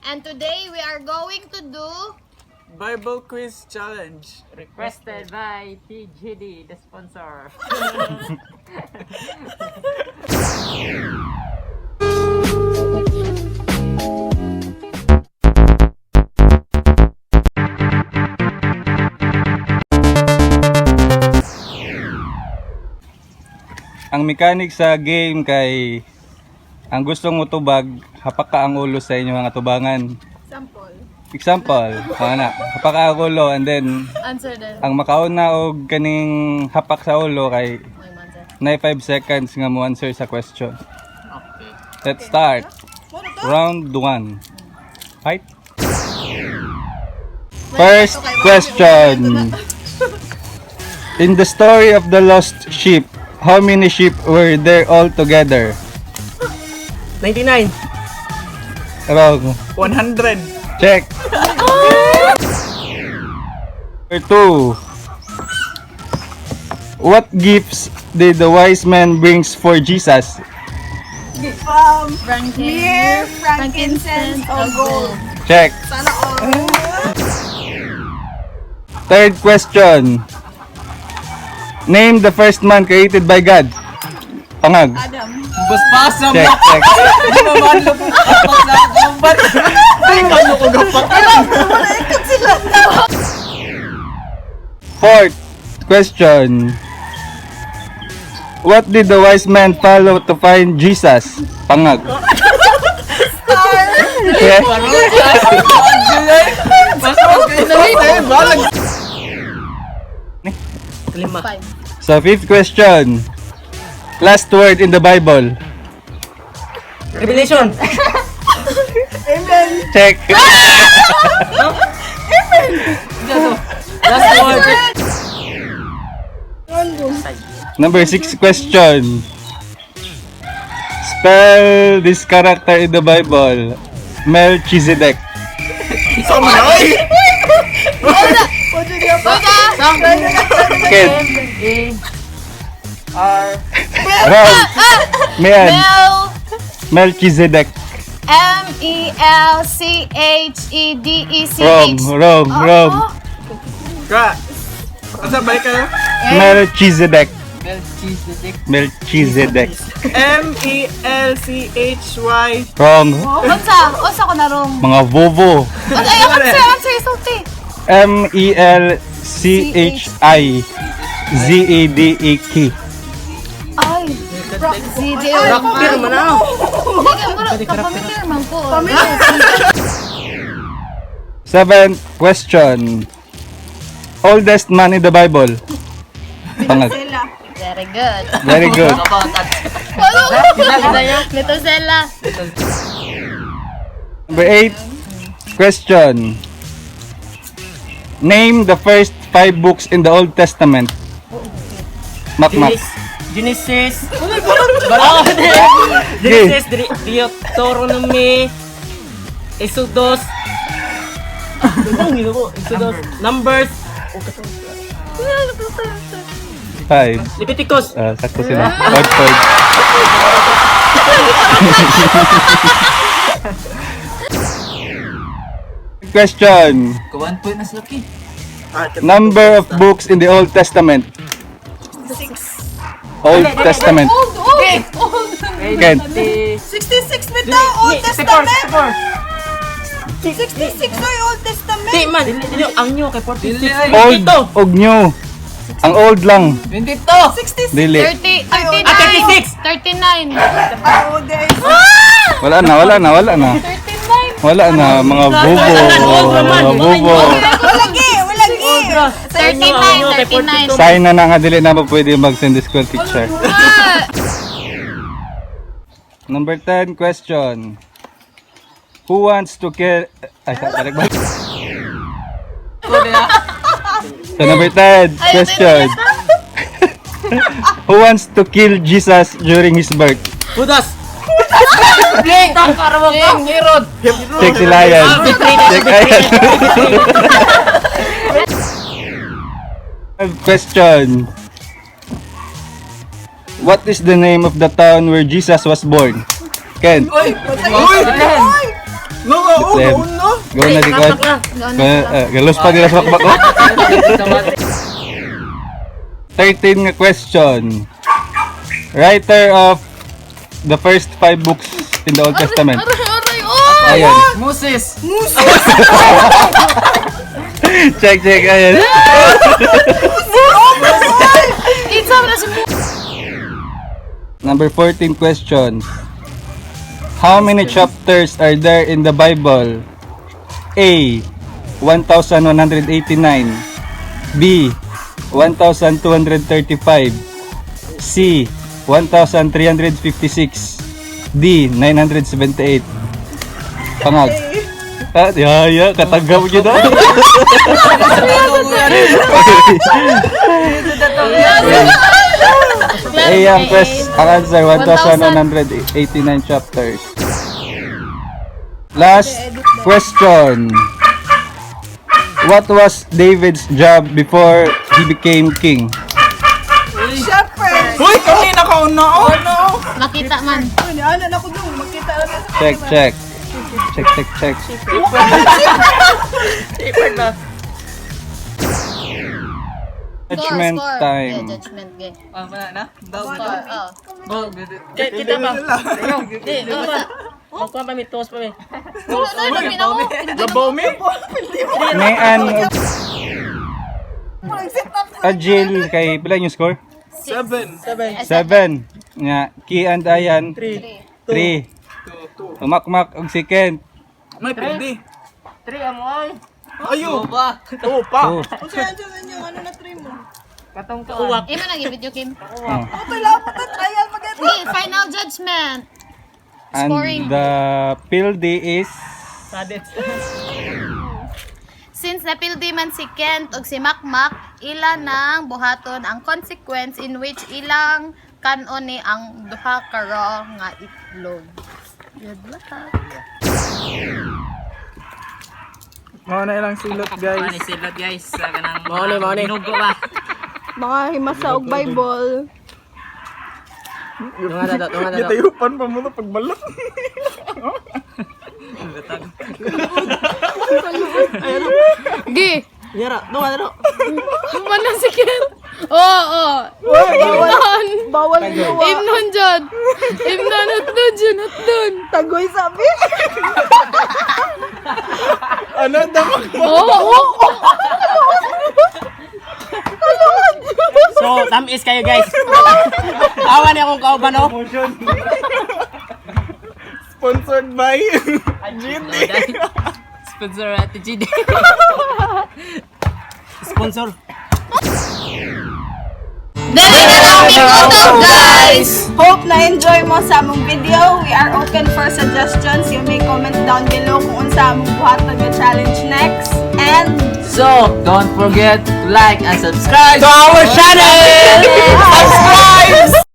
And today we are going to do Bible Quiz Challenge. Requested by TGD, the sponsor. Ang mechanic sa game kay ang gustong mo tubag, hapak ka ang ulo sa inyong mga tubangan. Sample. Example, ana, hapak ka ang ulo and then Answer the ang makauna og kaning hapak sa ulo kay may answer. na 5 seconds nga mo answer sa question. Okay. Let's start. Round 1. Fight. First question. In the story of the lost sheep, how many sheep were there all together? 99. Wrong. 100. Check. Number 2. What gifts did the wise man brings for Jesus? Myrrh, frankincense, or gold. Check. Third question. Name the first man created by God. Pangag. Baspasa mo. Check, check. Naman ko hapak sa kumbat. Ay, kano ko gapak. Fourth question. What did the wise man follow to find Jesus? Pangag. Check. Baspas kayo sa balag. Lima. Five. So fifth question. Last word in the Bible. Revelation. Check. Last word. Number 6 question. Spell this character in the Bible. Melchizedek. Kid. A R Wrong. Mian. Mel Melchizedek. M E L C H E D E C Wrong. H. Wrong. Wrong. Ka. Asa balik kayo? Melchizedek. Melchizedek. Melchizedek. M E L C H Y. Wrong. Unsa? Unsa ko na wrong? Mga vovo. Unsa ay answer answer sulti. M E L C H I Z E D E K. Ay. Z D O. Pero man ako. Hindi ka familiar man ko. Seventh question. Oldest man in the Bible. Pangag. Very good. Very good. Metosela. Number 8 question. Name the first five books in the Old Testament. Makmak. Genesis. Genesis. Deuteronomy. Exodus. Exodus. Numbers. Five. Leviticus. Ah, sakto sila. Odd point. Question. 1 point na sila ki. Number of books in the Old Testament. Six. Old Testament. Old, old, old. Ken. 66 bitaw, Old Testament! 66 oy, Old Testament! Di man. Dili ang nyo kay 46. Old og new. Ang old lang. 22. 66! Dili. 30, 39. Ah, 36. 39. Ay, oh, guys. Wala na, wala na, wala na. 39. Wala na, mga bobo. Mga bobo. Walagi! Walagi! 39, 39. Sign na na nga dili na mo pwede mag-send school teacher. Number 10 question. Who wants to kill... Ay, balik ba? So number 10 question. Who wants to kill Jesus during his birth? Judas. Bling! King Herod. Check si Lion. Check Lion. Question. What is the name of the town where Jesus was born? Ken. Uy! Uy! No, oo, Bethlehem. noon no. Go na di ko. Galos pa nila sa bakbak ko. 13 nga question. Writer of the first five books in the Old Testament. Aray, aray, oh! Ayan. Moses. Check, check. Ayan. It's na si Number 14 question. How many chapters are there in the Bible? A. 1,189. B. 1,235. C. 1,356. D. 978. Pangag. Ah, yeah, katagam yun ah. A ang quest, ang answer, 1,189 chapters. Last question. What was David's job before he became king? Shepherd. Uy, kami nakauna oh. No. Makita man. Uy, ano na ko dun. Makita na sa Check, check. Check, check, check. Judgment Score, score. time. Yeah, judgment game. Ah, wala na. Score, oh. Kita pa. Di, pa. Magkuha pa mi, toast pa mi. Wala na, labi na ko. Labaw mi. May an Agil kay pila yung score? 7. 7. 7. Nga Ki and Ayan 3. 3. Umakmak og si Kent. May pindi. 3 amo ay. Ayo. Pa. Oo pa. 2. Kung saan dyan yung ano na try mo. Katong ka. Uwak. Imo nang i-video game. Oh. Okay lang po trial mag Okay, final judgment. And Scoring. the pildi is Sadit. Since napildi man si Kent ug si Makmak, ila nang buhaton ang consequence in which ilang kanon ni ang duha ka raw nga itlog. Good luck. Mao na ilang silot, guys. Mao ni silot, guys. Sa kanang Mao ni, mao ni. Binugo ba? Mga himasa og Bible. Tunga na daw, tunga na daw. Gitayupan pa mo na pagbalot. Gi, Yara, tunga na daw. man na si Kent. Oo, oh, oh. Imnon. Bawal luwa. Imnon dyan. Imnon at dun dyan at dun. Tagoy sabi. Ano damak Oo, oo. So, tamis kayo, guys. Awa niya akong kauban, oh. Sponsored by GD. Sponsor at GD. Sponsor. Dali na lang kutob, guys! Hope na-enjoy mo sa among video. We are open for suggestions. You may comment down below kung unsa among buhaton nga challenge next. And So, don't forget to like and subscribe To our channel! Subscribe!